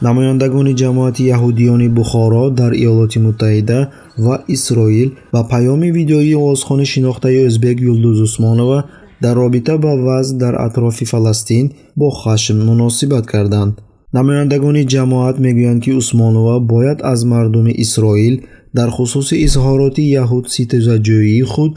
Намояндагони ҷамоати яҳудиёни Бухоро дар Иёлоти Муттаҳида ва Исроил ба паёми видеоии овозхони шинохтаи ӯзбек Юлдуз Усмонова дар робита ба вазъ дар атрофи Фаластин бо хашм муносибат карданд. Намояндагони ҷамоат мегӯянд, ки Усмонова бояд аз мардуми Исроил дар хусуси изҳороти яҳудситезаҷӯии худ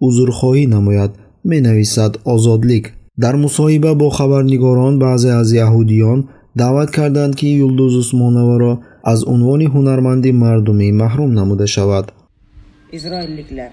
узрхоҳӣ намояд, менависад Озодлик. Дар мусоҳиба бо хабарнигорон баъзе аз яҳудиён даъват карданд, ки Юлдуз Усмоноваро аз унвони ҳунарманди мардумӣ маҳрум намуда шавад. Isroilliklar,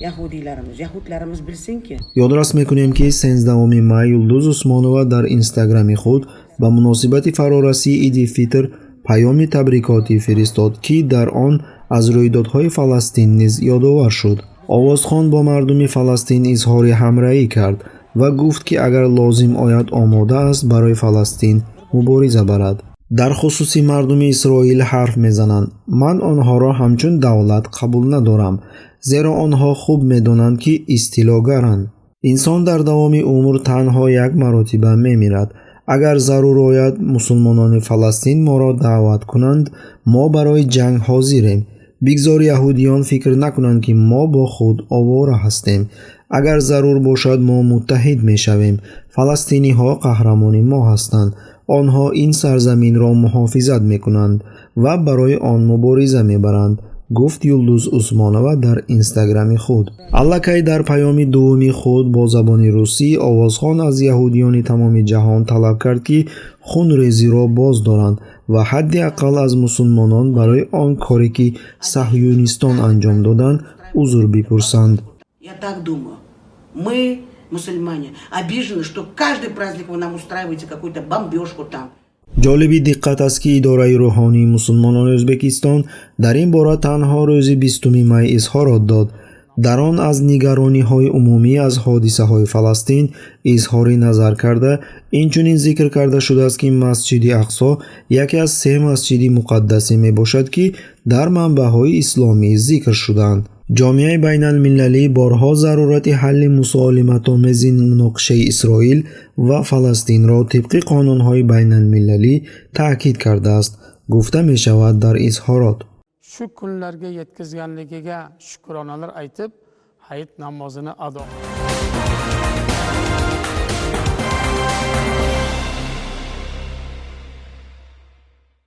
yahudiylarimiz, yahudlarimiz bilsinki, Ёдрас мекунем, ки 13 май Юлдуз Усмонова дар Инстаграми худ ба муносибати фарорасии Иди Фитр паёми табрикотӣ фиристод, ки дар он аз рӯйдодҳои Фаластин низ ёдовар шуд. Овозхон бо мардуми Фаластин изҳори ҳамраҳӣ кард ва гуфт, ки агар лозим ояд, омода аст барои Фаластин мубориза барад. Дар хусуси мардуми Исроил ҳарф мезананд. Ман онҳоро ҳамчун давлат қабул надорам, зеро онҳо хуб медонанд, ки истилогаранд. Инсон дар давоми умр танҳо як маротиба мемирад. Агар зарур ояд, мусулмонони Фаластин моро даъват кунанд, мо барои ҷанг ҳозирем. Бигзор яҳудиён фикр накунанд, ки мо бо худ овора ҳастем. Агар зарур бошад, мо муттаҳид мешавем. Фаластиниҳо қаҳрамони мо ҳастанд. Онҳо ин сарзаминро муҳофизат мекунанд ва барои он мубориза мебаранд, гуфт Юлдуз Усмонова дар Инстаграми худ. Аллакай дар паёми дуввуми худ бо забони русӣ овозхон аз яҳудиёни тамоми ҷаҳон талаб кард, ки хунрезиро боз доранд ва ҳадди ақал аз мусулмонон барои он коре, ки саҳюнистон анҷом доданд, узр бипурсанд. Я так думаю, мы, мусульмане, обижены, что каждый праздник вы нам устраиваете какую-то бомбежку там. Ҷолиби диққат аст, ки идораи рӯҳонии мусулмонони Ӯзбекистон дар ин бора танҳо рӯзи 20 май изҳорот дод. Дар он аз нигарониҳои умумӣ аз ҳодисаҳои Фаластин изҳори назар карда, инчунин зикр карда шудааст, ки Масҷиди Ақсо яке аз се масҷиди муқаддасе мебошад, ки дар манбаъҳои исломӣ зикр шудаанд. Ҷомеаи байналмилалӣ борҳо зарурати ҳалли мусолиматомези муноқишаи Исроил ва Фаластинро тибқи қонунҳои байналмилалӣ таъкид кардааст, гуфта мешавад дар изҳорот. Shu kunlarga yetkazganligiga shukronalar aytib, hayit namozini ado.